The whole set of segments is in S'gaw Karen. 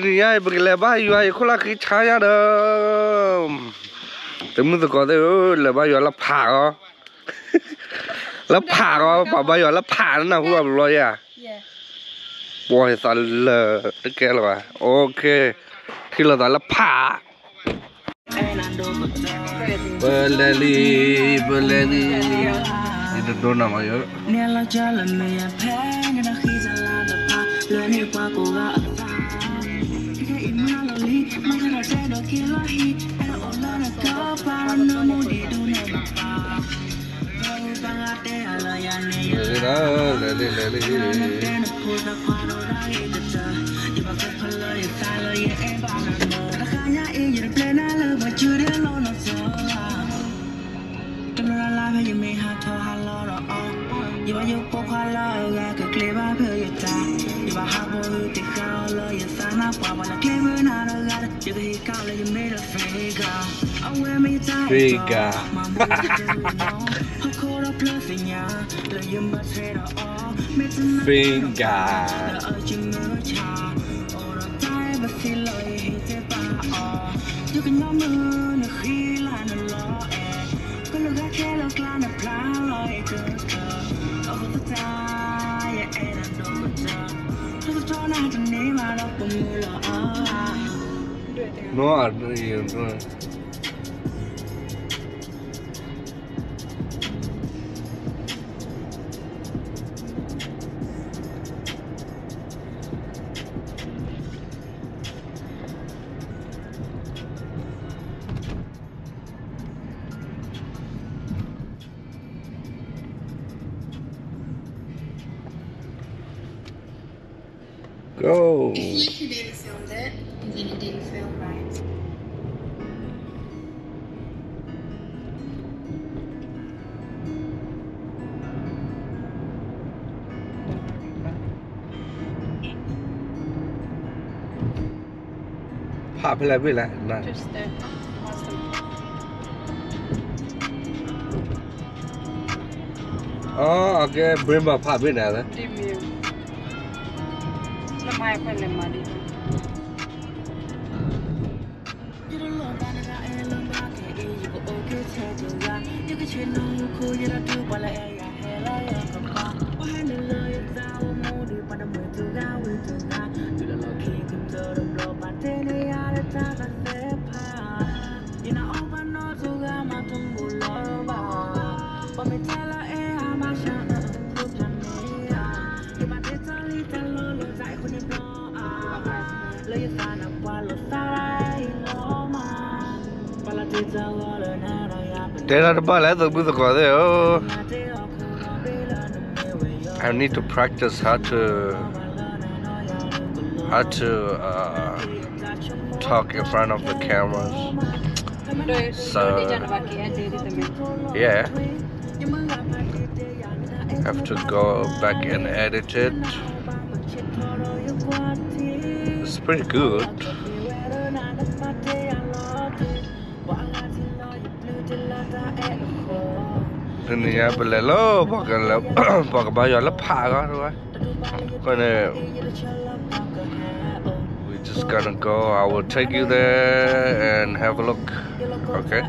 နံၤညါအံၤ ပကလဲၤဘါယွၤအံၤ ခိၣ်လၢဃံဆါညါဒီး သုးမုၢ်သကိးသ့ၣ်ဧၢ, လဲၤဘါယွၤလၢဖးအီၤ, လၢဖးအီၤ, ပှၤဘါယွၤလၢဖးနၢ်ဟူဘၣ်ဘျီယၤ, ပှၤသးလၢာ်တကဲလၢၤဘၣ်, အိၣ်ခ့, ထံၣ်လိာ်သးလၢဖး ပလဲၤလံ, ပလဲၤလံ, ယတဒိနၤမးယၤ, လဲၤလံ, လဲၤလံ, လဲၤလံ. တဘျီလၢ်လၢ်ဖဲယမ့ၢ်ဟးထီၣ်ဟးလီၤဒီးအီၤ, ယဘၣ်ယိၣ်ပိာ်ခွါလၢအဂၤကကျဲဘၣ်ဖဲယတၢ်, ယဘၣ်ဟးပိာ်ဟုတဃါအီၤလၢယသးနါပှၢ်ပှၢ်လၢကျဲဘၣ်နၤဒီးဂၤဒီး ယကဟ့ၣ်ကၣ်လၢယမ့ၢ်ဒီး Free Guy, အဝဲမ့ၢ်ယတၢ် Free Guy, ဟီၣ်ခိၣ်ဒီဖျၢၣ်သ့ၣ်ညါ လၢယဘၣ်ထွဲဒီးအီၤ, Free Guy. Go. If you didn't film that, then you didn't film right. ဖးဖဲလဲၣ်ဘ့ၣ်လဲၣ်, အကဲ Brimba ဖးဘ့ၣ်န့ၣ်, လၢမၤဖဲလဲၣ်မၤဒ် တဲတၢ်တဘၣ်လဲၣ် သုးမုၢ်သကိးသ့ၣ်ဧၢ, I need to practice how to, how to, uh, talk in front of the cameras. So, yeah. Have to go back and edit it. It's pretty good. တနံၤညါပလဲၤလၢ ပှၤကဘါယွၤလၢဖးအဂီၢ်တဝဲ, အဃိန့ၣ် we just gonna go, I will take you there and have a look, okay?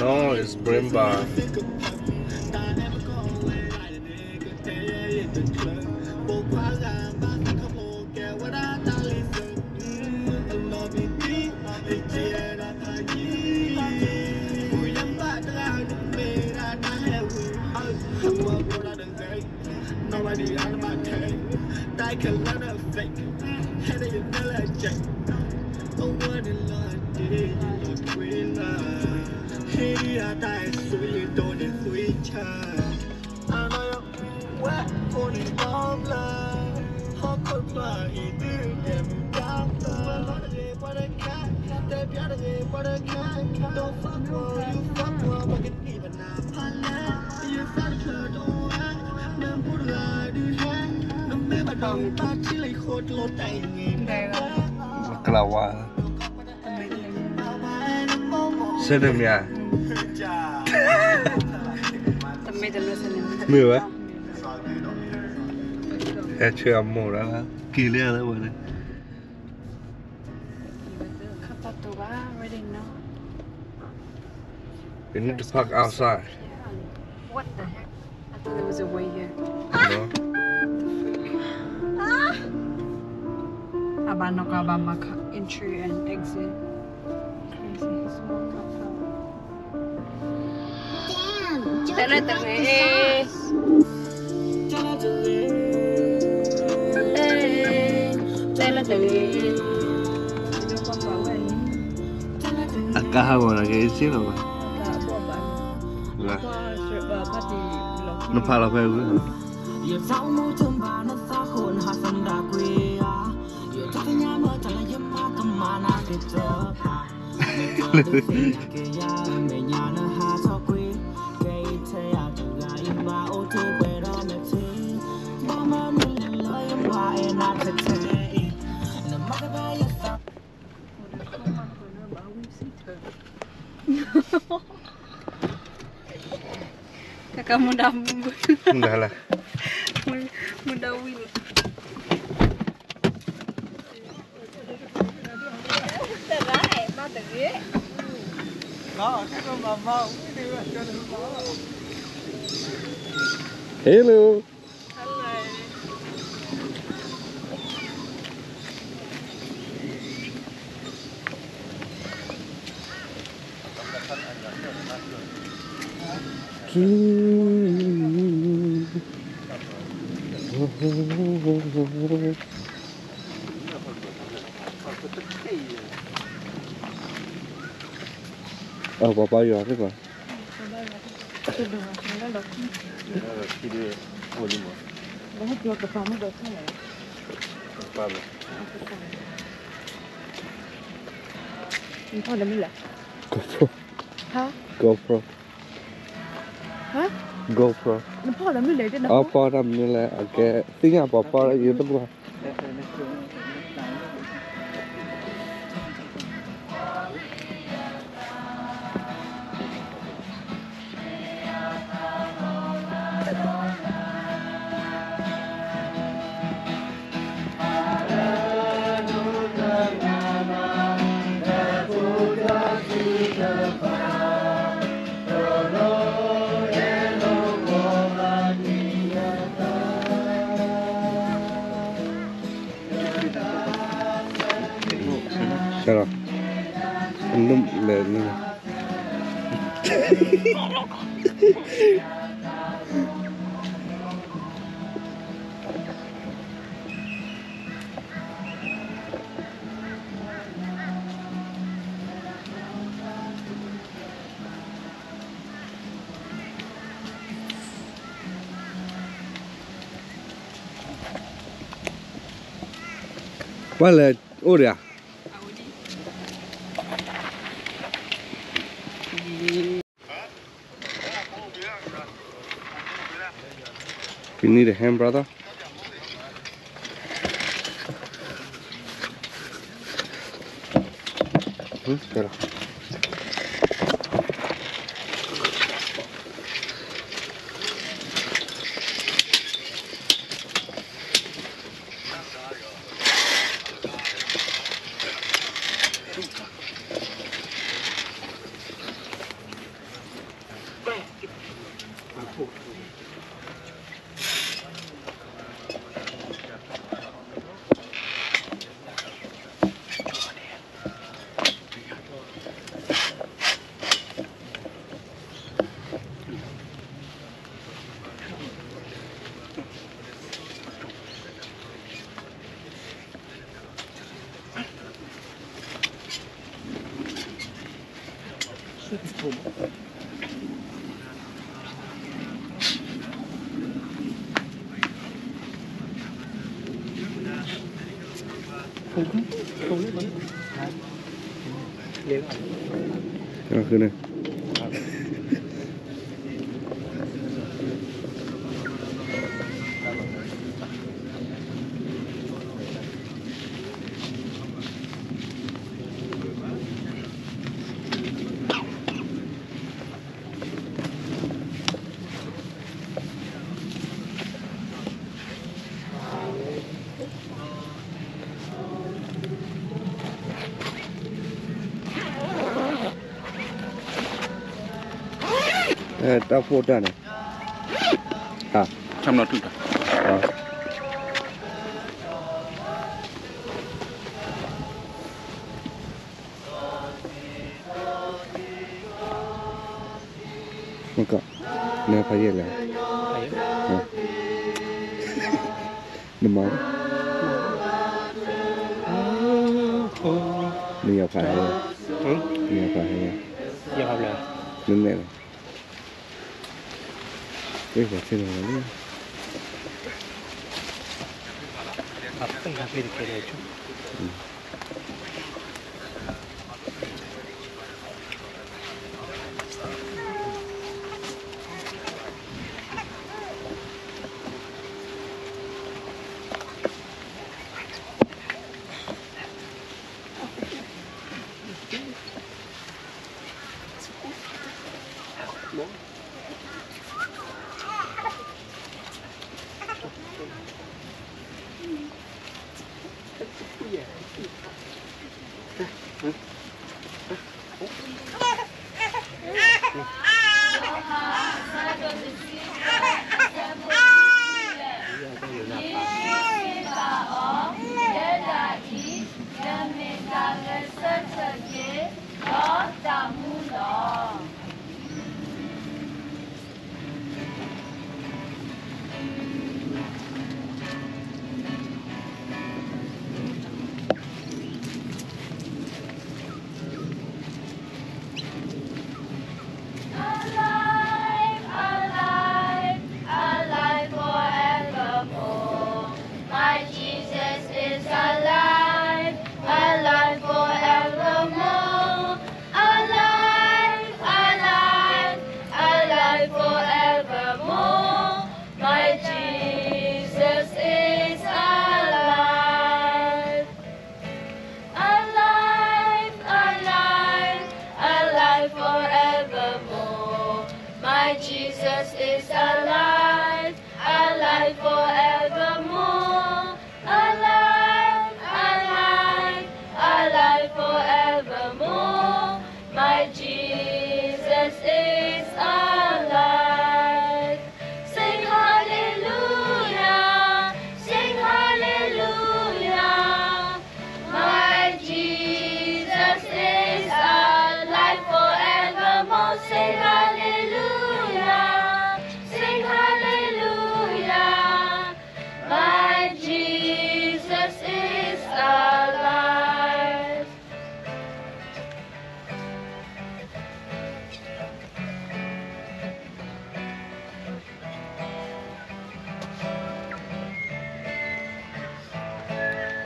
No, it's Brimba. မင်္ဂလာပါ ဆဲးတမံၤ မ့ၢ်ဝဲ ဟဲဆှၢအမိၢ်ဒီး က့ၤလၢအလၢဝဲန့ၣ် We need to park outside. What the heck? I thought there was a way here. No. အဘၣ်နီၢ်ကီၢ်ဘၣ်မၤခါ entry and exit. Crazy. Small car park. တဲလၢတဂ့ၤ တဲလၢတဂ့ၤ အကါဟးဂီၤနၤက့ၤစ့ၢ်လီၤဘၣ် နဖးလီၤဖဲဝဲ တၢ်ကမူဒါ မူဒါလၢ မူဒါဝံၤလီၤ Hello. Hello. အပှၤပာ်ယွၤသ့ၣ်ပှၤ GoPro. GoPro. GoPro. အပှၤတၢ်မနုၤလဲၣ် အကဲ သ့ၣ်ညါပှၤပာ်ယွၤသ့ၣ်ပှၤ ကဲလီၤ အနုာ်လဲၣ်န့ၣ် ပှၤလဲၤအိၣ်ဒံးဧါ You need a hand, brother? Hmm? Pero. ဟဲ ကနၣ်ဃုန့ၣ် တၢ်ဖိတၢ်န့ၣ် ဆၣ်မနီၤထူၣ်တၢ် မ့ၢ်ကီး နဖးယံာ်လဲၣ် နမၤ နယီၤဖးဟဲ နယီၤဖးဟဲ နနဲၣ်လီၤ ပှၤဆ့ၣ်နီၤလီၤလံ ယမ့ၢ်တၢ်ဂဲၤဆၢထၢၣ် ဒီးတၢ်မူလီၤ. Alive, alive, alive forevermore. My Jesus is alive, alive forevermore. Alive, alive, alive forevermore. My Jesus is alive. Alive, alive, alive forevermore. My Jesus is alive, alive forevermore. Alive, alive, alive forevermore. My Jesus is alive. Sing hallelujah, sing hallelujah. My Jesus is alive forevermore. Sing hallelujah, sing hallelujah. My Jesus is alive.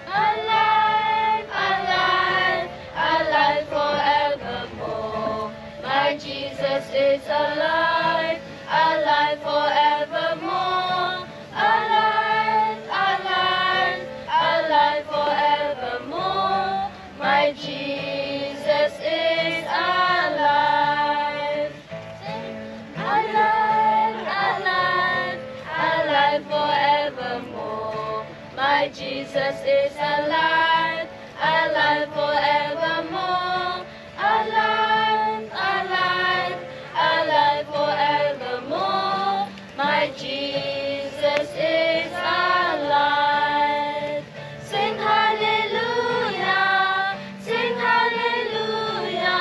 Alive, alive, alive forevermore. My Jesus is alive, alive forevermore. Alive, alive, alive forevermore. My Jesus is alive. Alive, alive, alive forevermore. My Jesus is alive, alive forevermore. Alive, alive, alive forevermore. My Jesus is alive. Sing hallelujah, sing hallelujah.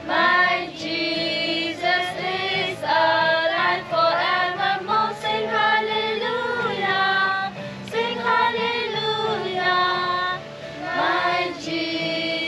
My Jesus is alive forevermore. Sing hallelujah, sing hallelujah. My Jesus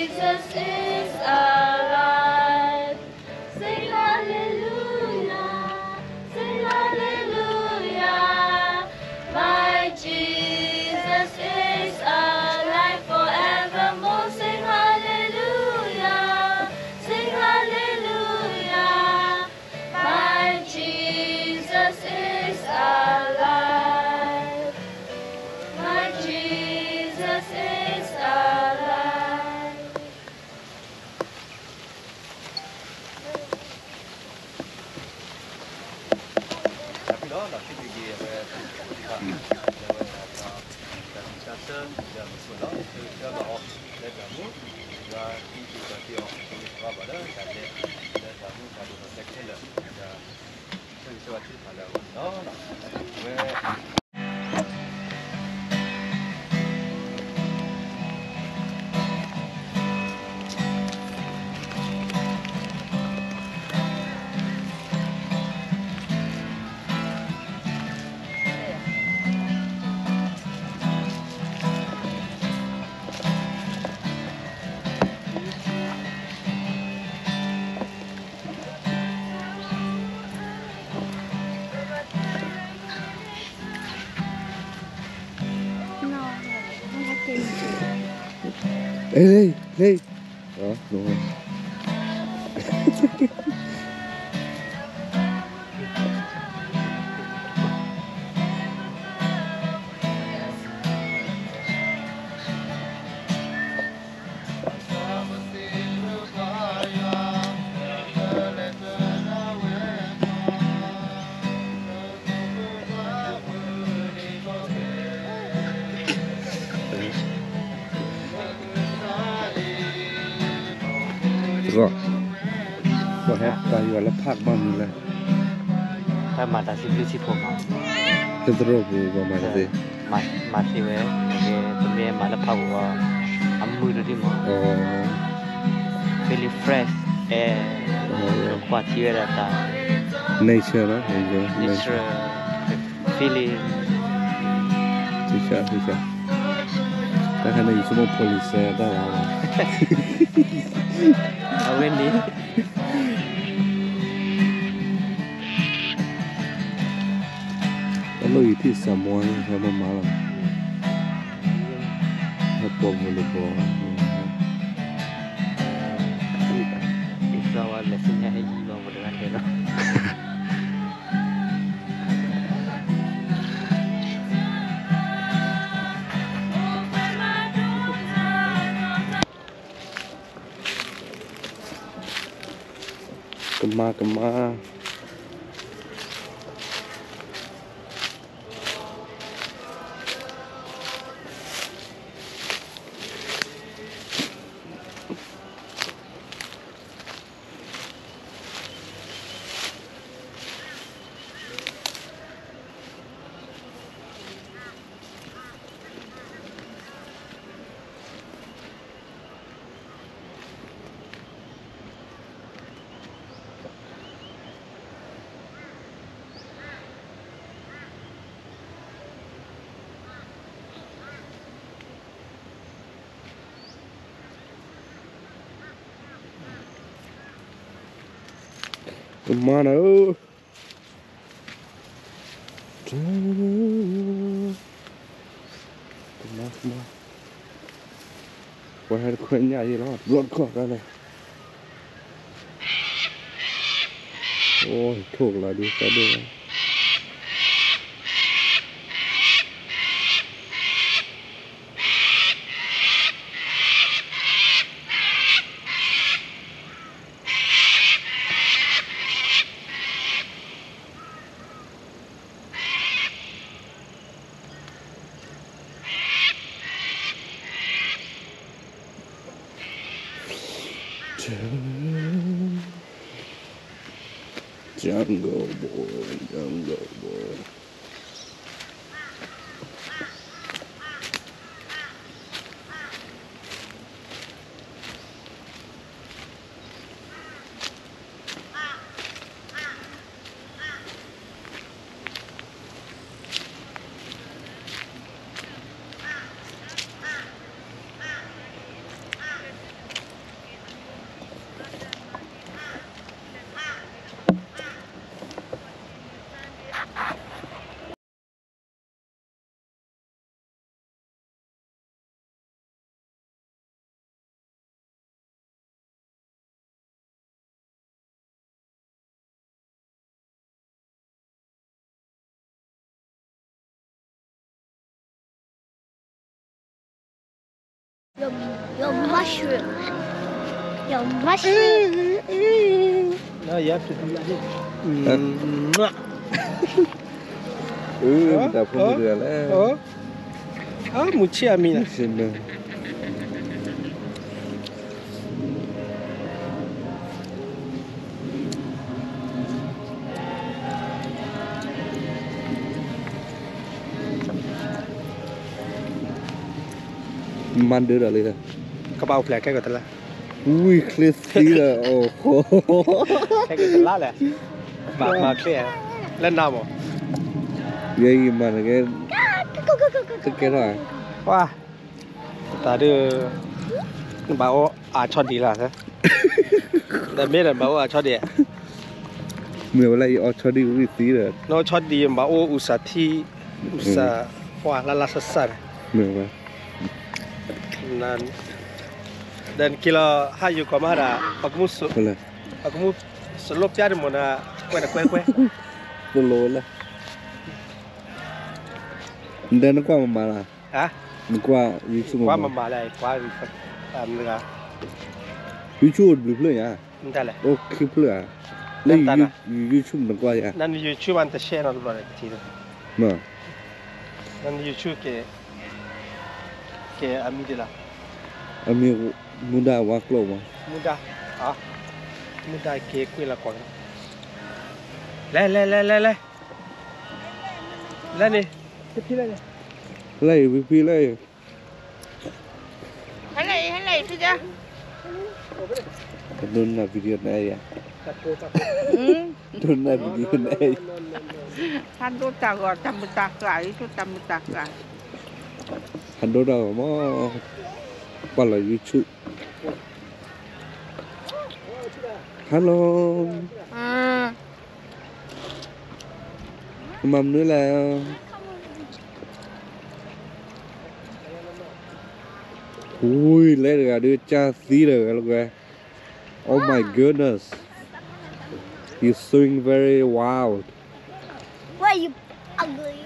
လၢဝဲဒၣ်တၢ် တၢ်ဆၢ တၢ်မုၢ်လီၤ ဆၢဂ့ၤဆၢဝါဘၣ်အီၤ လၢတၢ်မူ ယွၤကံးကံးကီးက့ၤအီၤ က့ၤကီးဘၣ်လၢတၢ်လဲၤ လၢတၢ်မူတၢ်ဒိၣ်ထီၣ်ခဲလၢာ် တၢ်ဆၢဂ့ၤဆၢဝါထုကဖၣ်လၢအဂီၢ်န့ၣ်လီၤ. ဝဲ Ê, ê, ê. Đó, đúng rồi. တြီ ပှၤဟဲပာ်ယွၤလၢဖးကဘၣ်မနုၤလဲၣ်, တၢ်မၤတၢ်စံးဘျုးစံးဖှိၣ်မး, လၢတြီပူၤပှၤမၤတၢ်သ့, မၤသ့ဝဲ, ပမ့ၢ်မၤလၢဖးပူၤအီၤ, အမုာ်တဒုမး, feeling fresh air, ကွၢ်ထံဝဲဒၣ်တၢ် nature လီၤ, nature feeling, တၢ်ခါန့ၣ် ယဆိကမိၣ် police တၢ်လီၤ, အဝဲန့ၣ် တၢ်လီၢ်အံၤ ဖံးစၢ်မွါ ဟဲမၤမၤလီၤ, ဟဲပိာ် volleyball, အံၤသီဝဲလဲၤဆူညါဟဲယံၤဘၣ် ပတဂၤဟဲလီၤ. ကမၤကမၤ. Come on, oh. Come on, come on. ပှၤဟဲတခွဲညၣ်ယံၤလီၤ, တဘျီတခီၣ်တၢ်လဲၣ်. အိၣ် ထိၣ်ကလီၤဒုး သီဒိၣ်လီၤ. Jungle boy, jungle boy. Your mushroom. Your mushroom. Now you have to do like this. Mwah. အၢ မတၤဖိမုၣ်တဂၤလဲၣ်. အၢ မုၢ်ဆ့ၣ်အမံၤန့ၣ် မၤဒၢဒီးလံ, ကဘၣ်အိၣ်ဖျဲၣ်ခဲကတလါ, ဝံၢ်ချ့သံဒီး အိၣ်ဃိ, ခဲကတလါလဲၣ်, မၤချ့, လၢနၤမး, ယဲယမၤနကဲ, တကဲထီၣ်, ဝါ, တၢ်ဒုး, နဘၣ်အိၣ်အါဆီဒံးလီၤ, တမ့ၢ်ဒီးဘၣ်အိၣ်အါဆီဒံး, မ့ၢ်ဝဲလၢယအီဆီဒံးဝံၢ်သံဒီး, နအီဆီဒံးဘၣ်အိၣ်အူစးထံ, အူစး, ပှၤလၢလၢဆးဆးန့ၣ်, မ့ၢ်ဝဲ ဒီးနက့ၤလီၤဟးယိၤကီၢ်မးဒၣ်, ပကမူၣ်စလိပျါတမီၤနၤ, ကွဲးနကွဲးကွဲး, သိၣ်လိဝဲလၢ, ဒီးနကွၢ်မမၤလၢ, နကွၢ် YouTube မမၤလၢ, ကွၢ် YouTube အိၣ်တဘျုးဖျၢၣ်ညါ, အိၣ်ခံဖျၢၣ်ဧါ, လၢ YouTube နကွၢ်ယါ, န YouTube ဘၣ်တရှဲနီတဘျီဒီး, န YouTube ကဲ, ကဲအမံၤဒ်လဲၣ်, အမံၤ, မူဒါဝါကျိာ်မး, မူဒါ, မူဒါက့ၤကွံာ်လီၤကွၢ်, လဲၤ လဲၤ လဲၤ လဲၤ လဲၤ, လဲၤန့ၣ်, လဲၤ ဝံၤဖံလဲၤ, ဟဲလၢအံၤ ဟဲလၢအံၤ, ဖံဒၢ, ဒိနၢ် video နအဲၣ်ယၤ, ဒိနၢ် video နအဲၣ်ယၤ, ဟးဒိတၢ်ဂီၤ တၢ်မုာ်တၢ်ဃၢ်, ယဆိတၢ်မုာ်တၢ်ဃၢ်, ဟးဒိတၢ်ဂီၤမး, ကွၢ်လီၤ YouTube, hello, မၤမနုၤလဲၣ်, ဝံၤ လဲၤတဂၤဒုး ကၢ်သံတဂၤလၢကွဲ, oh my goodness, you swing very wild. Why you ugly?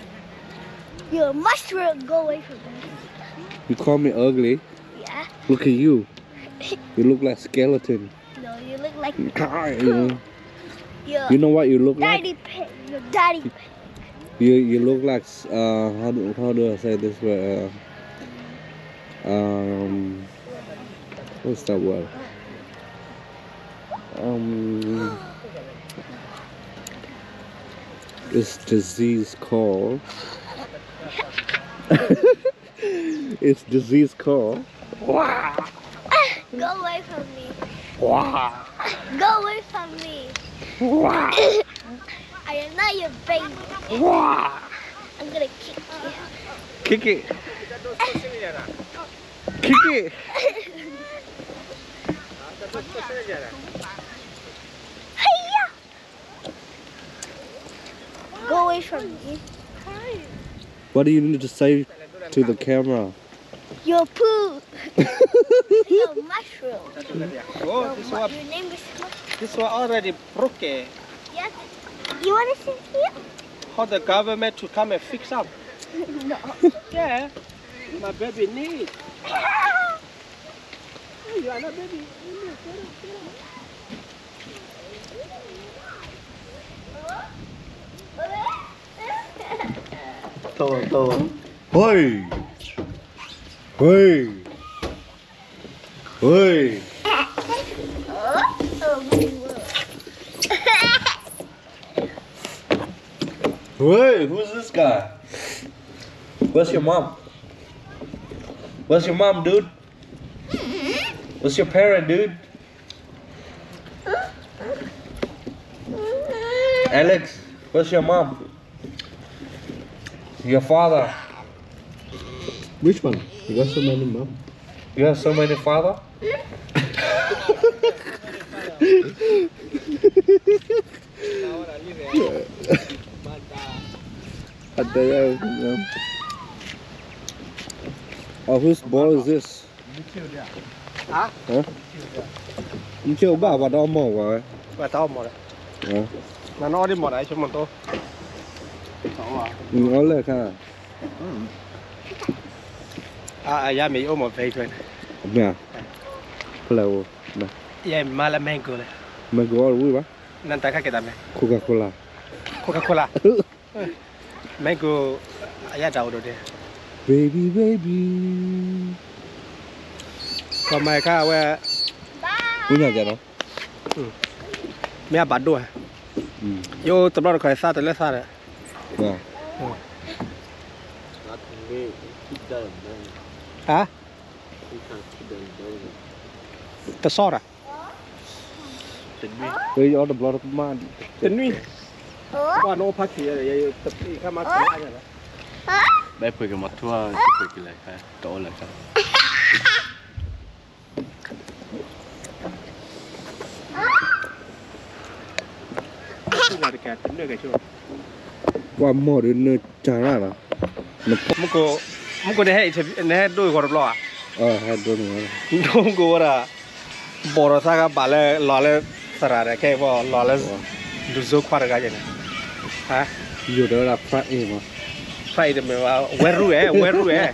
You're a mushroom. Go away from me. You call me ugly? Yeah. Look at you. You look like skeleton. No, you look like you know, you know what you look like? Daddy pig. You're daddy pig. You you look like uh how do how do I say this word? Uh, um, what's that word? Um, it's disease called. It's disease called. Go away from me. Go away from me. I am not your baby. I'm gonna kick you. Kick it. Kick it. Hey-ya! Go away from me. What do you need to say to the camera? You're poo. You're a mushroom. Oh, this one, your name is mushroom. This one already broken. Yes. You wanna sit here? Call the government to come and fix up. No. Yeah. My baby need. You are not baby. Hey! Hey! Hey! Hey, who's this guy? Where's your mom? Where's your mom, dude? Where's your parent, dude? Alex, where's your mom? Your father. Which one? You got so many mom. You have so many father? I tell you, you know. Oh, whose ball is this? Huh? Huh? မ့ၢ်ဘၣ် ပှၤတအီၣ်မီၢ်ဝဲ, ပှၤတအီၣ်မီၢ်ဒီး, နအီၣ်ဒံးမီၢ်ဒီး ဆိကမိၣ်တိ, နအီၣ်လဲၣ်ခါ, အယါမ့ၢ်ယအိၣ်မီၢ် vape ထွဲန့ၣ်, မ့ၢ်ဧါ, ဖဲလဲၣ်အိၣ်, ယဲမၤလၢ mango လဲၣ်, mango အီၣ်တဝံၣ်ဘၣ်, နတၢ်ခါက့ၤတၢ်မ့ၢ် Coca-Cola, Coca-Cola. မ့ၢ်က အယၣ်တၢ်အိၣ်ဒီးဒဲး baby baby ကမၤခါဝဲ ပူညါကနီၤ မ့ၢ်အဘၣ်ဒိၣ်ဧါ ယအိၣ်တဘျီတခီၣ်သးတလၢသးဒီး ဟါ တစီၣ်တၢ် တနွံ ပှၤနအိၣ်ဖးခံ ယတပျံၤခါမၤကလါညါလီၤ ဘဲဖှ့ကမၤထူၣ် တပှ့ၤကလဲၤခါ တအိၣ်လၢခါ ပှၤမီၢ်ဒီးနၢ်တၢ်ရၣ်လီၤ မုၢ်ကိၣ် နဟဲဒိၣ်ဃီတဘျီဧါ ဒိၣ်ကိၣ်ဝဲဒၣ် ဘီၣ်ဒီးသးဂၤဘၣ်လၢ လီၤလၢသရၣ်ဒီး ခဲအံၤပလီၤလၢ ဒူၣ်စိခွါတဂၤယဲန့ၣ် ယိၤဒီးဝဲဒၣ် ဖရၣ်အ့ၣ်မး ဖရၣ်အ့ၣ်တမ့ၢ်ဘၣ် ဝဲရူၣ်ဧဲ ဝဲရူၣ်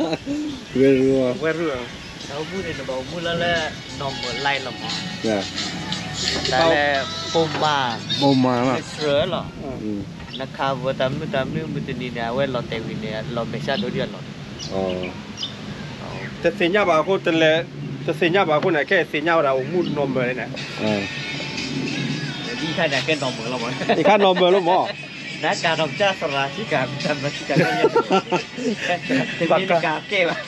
ဧဲ ဝဲရူၣ် ဝဲရူၣ် တၢ်အိၣ်မူန့ၣ် နဘၣ်အိၣ်မူလၢလၢ normal life လီၤမး တၢ်လၢ ဘိမး ဘိမးလီၤ လီၤ နခးဝဲတၢ်မနုၤတၢ်မနုၤမုၢ်တနံၤန့ၣ် အဝဲလီၤတဲာ်ဝံၤန့ၣ် လီၤမဲာ်ဆှးဒိၣ်ဒ်အလီၢ်န့ၣ် တသ့ၣ်ညါဘၣ်အဃိ တလဲၤ တသ့ၣ်ညါဘၣ်အဃိန့ၣ် ခဲအံၤသ့ၣ်ညါဝဲဒၣ်အိၣ်မူ normal န့ၣ် ယခါန့ၣ်ကဲ normal လီၤမး ယခါ normal လီၤမး နကးထီၣ်ပတၢ်သရၣ်ဆံကၤ တမၤဆံကၤ တမ့ၢ်နကးကဲဘၣ်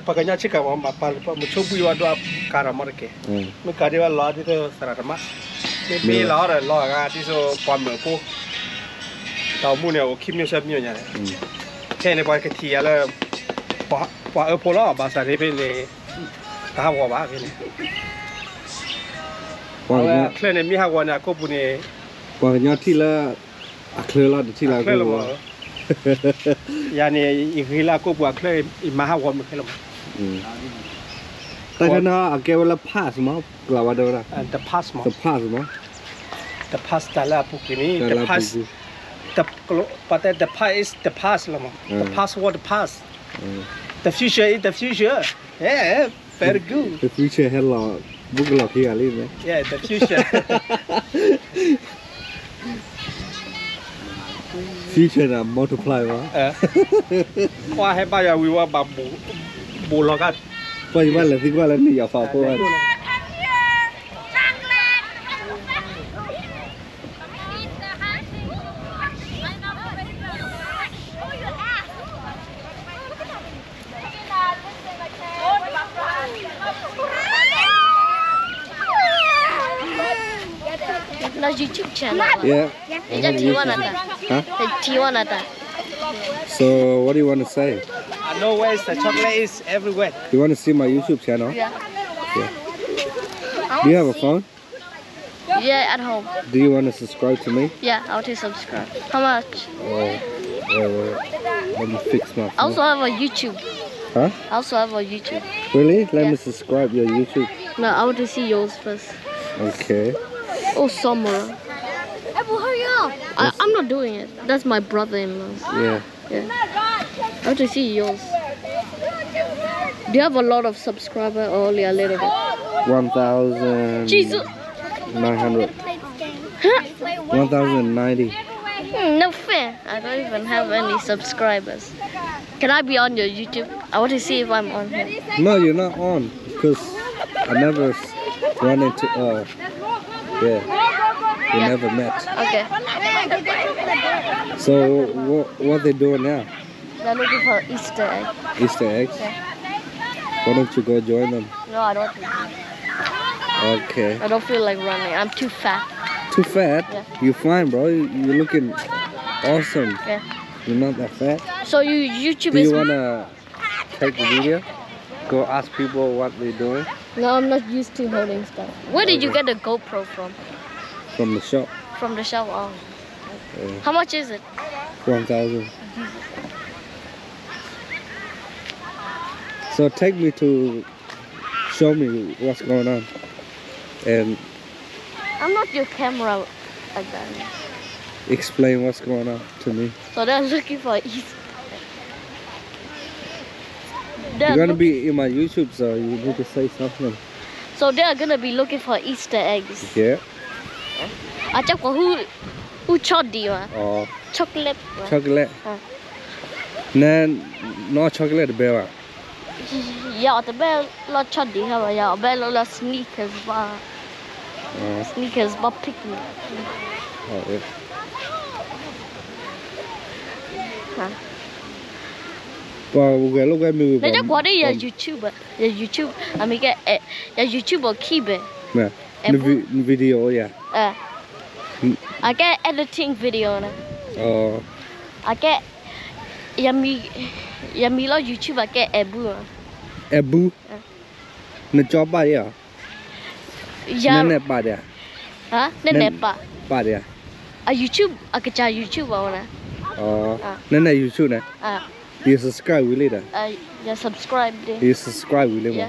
ပှၤကညီဆံးကၤမး မ့ၢ်ဆိဘှံးဝဲဒိၣ်အကးထီၣ်မးတက့ၢ် မ့ၢ်ကးဒ်ဝဲလီၤဒ်သိးသရၣ်တမါ မ့ၢ်ဘ့လီၤဒီးလီၤအဂၤဒ်သိးပှၤမၢဖိ တၢ်အိၣ်မူန့ၣ် အိၣ်ခံမျိးဆၢမျိးညါန့ၣ် ခဲအံၤန့ၣ် ပှၤကထံၣ်ယၤလၢ ပှၤအၢဖိလီၤ ဘၣ်ဆၣ်န့ၣ်ဖဲန့ၣ် တဟးဂီၤဘၣ်ဖဲန့ၣ် အဝဲအချၢန့ၣ် မ့ၢ်ဟးဂီၤန့ၣ် အကိာ်ပူၤန့ၣ် ပှၤကညီထံၣ်လၢ အချၢလီၤ တထံၣ်လၢအကိာ်ပူၤ ယၤန့ၣ် ယဂ့ၤလၢအကိာ်ပူၤအချၢ ယမၤဟးဂီၤမုၢ်ခဲလၢာ်မး တၢ်ခဲနီၤ အကဲဝဲလၢ pass မး ကလးဝဲဒၣ်ဝဲဒၣ် the past မး the past မး the past တၢ်လၢအပူၤကွံာ်န့ၣ် the past ပှၤတဲ the past is the past လီၤမး the past was the past the future is the future yeah very good the future ဟဲလီၤ ဘူးကလီၢ်ခံဂၤလံ yeah the future future န့ၣ် multiply မး ကွၢ်ဟဲဘၣ်ယၤဝံၤဝဲဘၣ် ဘူးလီၤဂာ် ကွၢ်ယဘၣ်လဲၤသံကွၢ်လၢန့ၣ်ယၤဖးဖိ No YouTube channel. Yeah. Ita Tijuana ta. Huh? Tijuana ta. So what do you want to say? I know where is the chocolate is everywhere. You want to see my YouTube channel? Yeah. Yeah. Do you have a phone? Yeah, at home. Do you want to subscribe to me? Yeah, I want to subscribe. How much? Oh, wait, wait. Let me fix my phone. I also have a YouTube. Huh? I also have a YouTube. Really? Let me subscribe your YouTube. No, I want to see yours first. Okay. Oh, Samara. Hey, bro, hurry up. I, I'm not doing it. That's my brother-in-law. Yeah. Yeah. I want to see yours. Do you have a lot of subscriber or only a little bit? One thousand nine hundred. Jesus. Huh? One thousand ninety. Hmm, no fair. I don't even have any subscribers. Can I be on your YouTube? I want to see if I'm on here. No, you're not on because I never s- run into uh yeah. We never met. Okay. So what what they doing now? They're looking for Easter egg. Easter eggs? Yeah. Why don't you go join them? No, I don't want to. Okay. I don't feel like running. I'm too fat. Too fat? Yeah. You fine, bro. You, you looking awesome. Yeah. You're not that fat. So you YouTube Do you is wanna take the video? Go ask people what they're doing? No, I'm not used to holding stuff. Where did you Okay. get the GoPro from? From the shop. From the shop, oh. Yeah. How much is it? One thousand. So take me to show me what's going on and I'm not your camera like that. Explain what's going on to me. So they're looking for Easter. They're You're gonna look- be in my YouTube, so you need to say something. So they're gonna be looking for Easter eggs. Yeah. I check for who အူဆီၣ်ဒံးမး, chocolate, chocolate, န, နအီၣ် chocolate တဘဲဘၣ်, ယအီၣ်တဘဲလီၤဆီၣ်ဒံးခါဘၣ်, ယအီၣ်ဘဲလီၤလၢ Snickers ဘၣ်, Snickers ဘၣ် pick me, ပှၤဝဲလိာ်ကွဲမ့ၢ်ဝံၤ နကွၢ်ဒီးယ YouTube, ယ YouTube, အမ့ၢ်ကဲ, ယ YouTube အခံဘဲ, န video ယၤ, အကဲ editing video န့ၣ်, အကဲ, ယမံၤလီၤ YouTube အကဲ အဲၣ်ဘူ, အဲၣ်ဘူ, နကၠီပာ်ယၤ, နနဲၣ်ပာ်ဒံး, နနဲၣ်ပာ်, ပာ်ဒံး, အ YouTube အကစၢ် YouTube ဘၣ်ဝဲန့ၣ်, နနဲၣ် YouTube န့ၣ်, ယ subscribe ဝံၤလံဒီး, ယ subscribe ဝံၤလံမး,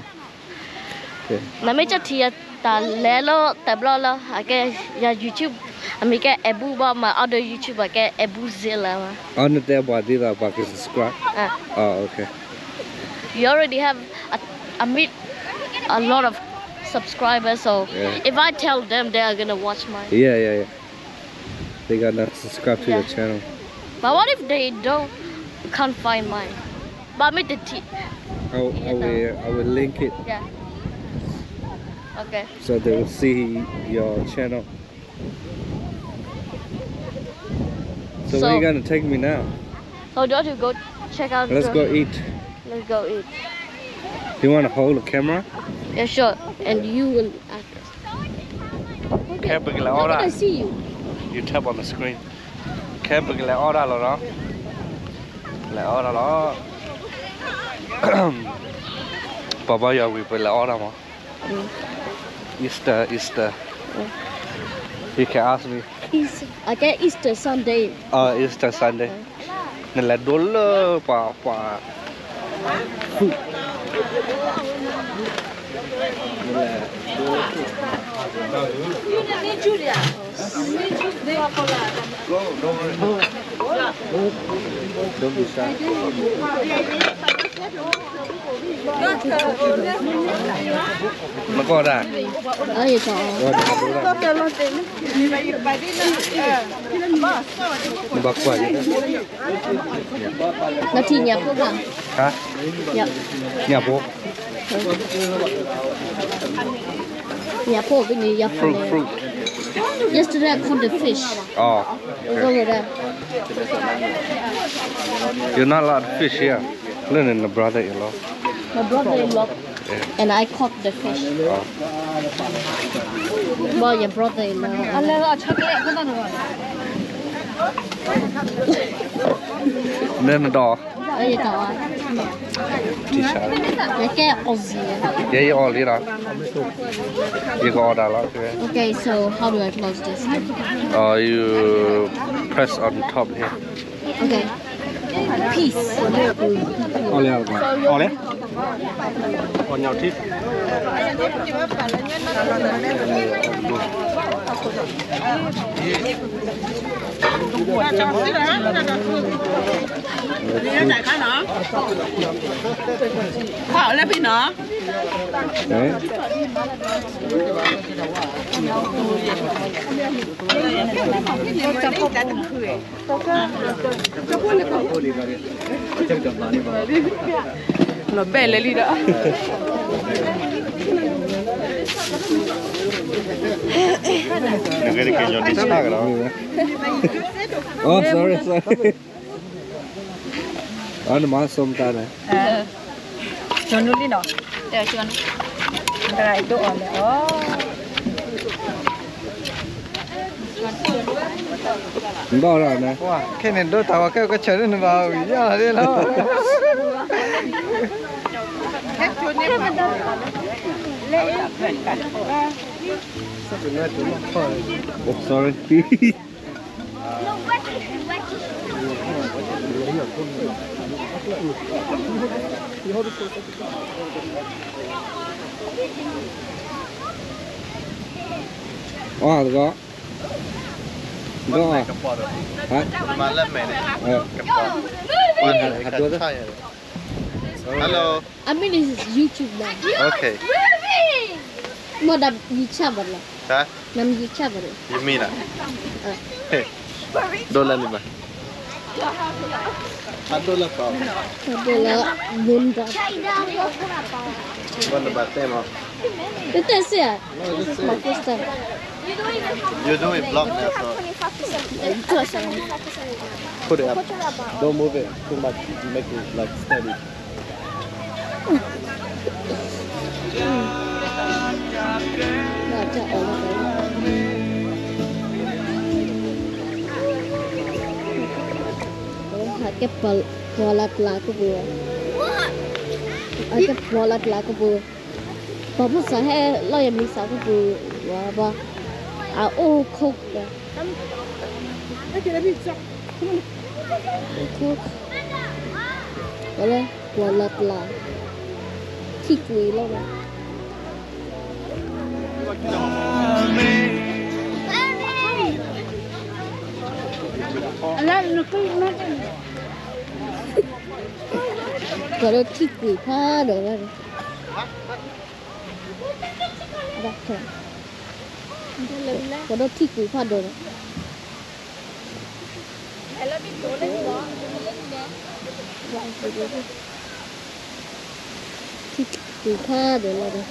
နမ့ၢ်ကထံၣ်ယၤတၢ်လဲၤလၢတဘျီလၢ အကဲ, ယ YouTube, အမ့ၢ်ကဲ အဲၣ်ဘူဘၣ်, my other YouTube အကဲ အဲၣ်ဘူ Zilla မး, နတဲပှၤဒ်သိးပှၤက subscribe, okay, you already have a, a meet a lot of subscribers, so if I tell them, they are gonna watch mine, yeah, yeah, yeah. They gonna subscribe to your channel. But what if they don't, can't find mine? But I made the tea. I, I will, I will link it. Yeah. Okay. So they will see your channel. So where you gonna take me now? So do you want to go check out? Let's go eat. Let's go eat. You wanna hold the camera? Yeah, sure. And you will act. ခဲပကလဲၤအီၣ်ဒၣ်, you tap on the screen. ခဲပကလဲၤအီၣ်ဒၣ်လီၤနီၤ, လဲၤအီၣ်ဒၣ်လီၤ, ပှၤဘါယွၤဝံၤပလဲၤအီၣ်ဒၣ်မး, Easter, Easter, you can ask me, I get Easter Sunday, Easter Sunday. နလဲၤဒိလၢပှၤ, ပှၤ, နလဲၤဒိလၢ, don't be shy. နကီၢ်ဒၣ်, နဘၣ်ကွၢ်, နထံၣ်ညၣ်ဖိဘၣ်, ညၣ်ဖိ, fruit, fruit. Yesterday I caught the fish. Oh, okay. Over there. You're not allowed to fish here. Look at the brother-in-law. My brother-in-law. Yeah. And I caught the fish. Oh. Well, your brother-in-law. နနဒီး, ယကဲအီၣ်လံ, ယအီၣ်လံဒီး, ယကအီၣ်တၢ်လီၤ. Okay, so how do I close this? Uh, you press on top here. Okay. Peace. အီၣ်လဲၣ်, အီၣ်လဲၣ်, အီၣ်ညၣ်ထံ. လီၤဘဲၣ်လဲၤလံဒီး, နကဲတက့ၤညီဒံးဆၣ်ကဒီး, oh, sorry, sorry. အနမၤ ส้มตำ န့ၣ်, ကၠီနူလံနီၤ, ဒိၣ်အီၤလဲၣ်, ဒိၣ်ဒၣ်န့ၣ်, ခဲန့ၣ်ဒိၣ်တၢ်ဝဲ ကဲကဆၢၣ်န့ၣ် နဘၣ်ဝံၤယါဒ်လီၤ. အီၣ်တဂီၢ်, တဂီၢ်, ဟါ, မၤလၢမဲာ်န့ၣ်, ဟါ, hello. I mean, this is YouTube now. Okay. မ့ၢ်ဒၣ် YouTube ဘၣ်လီၤ, ဟါ, နမ့ၢ် YouTube ဘၣ်လီၤ, ယမံၤလီၤ, ဟဲ ဒိၣ်လၢန့ၣ်ဘၣ်. အဒိၣ်လၢ မင်းသား. ဘၣ်နဘၣ်တဲမး. တတဲစ့ၢ်ဧါ. This is my first time. You do it vlog now, so put it up. Don't move it too much. Make it like steady. ဟးကဲပှၤလၢတလးကပူၤ, ဟးကဲပှၤလၢတလးကပူၤ, ပှၤဖိစးဟဲလီၤယမံၤစးကပူၤ, ဝဲဘၣ်, အအိၣ်ခိၣ်, ဝဲလၢပှၤလၢတလး, ထံၣ်ကွံာ်လီၤဝဲ. ပှၤဒီးထံၣ်ကွံာ်ဖးဒိၣ်လီၤ. ပှၤဒီးထံၣ်ကွံာ်ဖးဒိၣ်လီၤ. ထံၣ်ကွံာ်ဖးဒိၣ်လီၤဒီး.